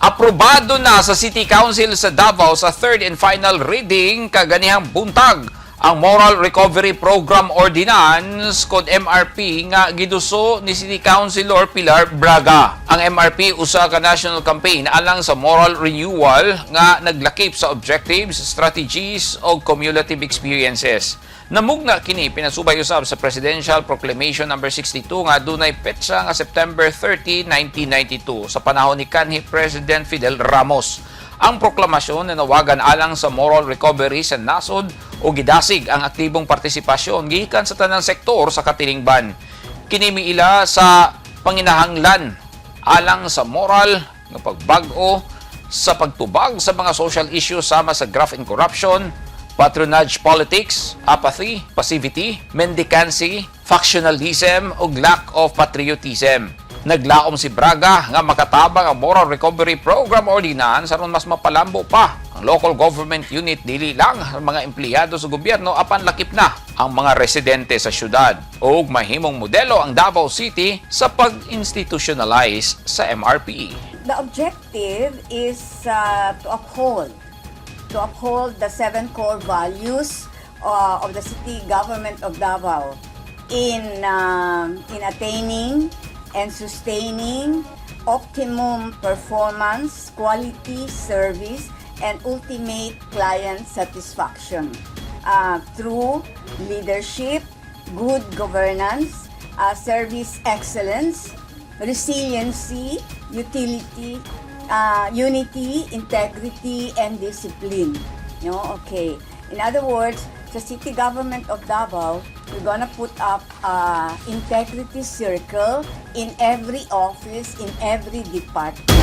Aprobado na sa City Council sa Davao sa third and final reading kaganihang buntag ang Moral Recovery Program Ordinance code MRP nga giduso ni City Councilor Pilar Braga. Ang MRP usa ka national campaign alang sa moral renewal nga naglakip sa objectives, strategies o cumulative experiences. Namugna kini pinasubay usab sa Presidential Proclamation Number 62 nga dunay petsa nga September 30, 1992 sa panahon ni kanhi President Fidel Ramos. Ang proklamasyon nanawagan alang sa moral recovery sa nasod o gidasig ang aktibong partisipasyon gikan sa tanang sektor sa katilingban. Kini miila sa panginahanglan alang sa moral nga pagbag-o sa pagtubag sa mga social issues sama sa graft and corruption, patronage politics, apathy, passivity, mendicancy, factionalism ug lack of patriotism. Naglaom si Braga nga makatabang ang Moral Recovery Program Ordinance aron mas mapalambo pa ang local government unit, dili lang ang mga empleyado sa gobyerno apan lakip na ang mga residente sa syudad ug mahimong modelo ang Davao City sa pag-institutionalize sa MRP. The objective is to uphold the seven core values of the city government of Davao in attaining and sustaining optimum performance, quality service, and ultimate client satisfaction through leadership, good governance, service excellence, resiliency, utility, unity, integrity, and discipline. No? Okay. In other words, sa city government of Davao, we're gonna put up a integrity circle in every office, in every department.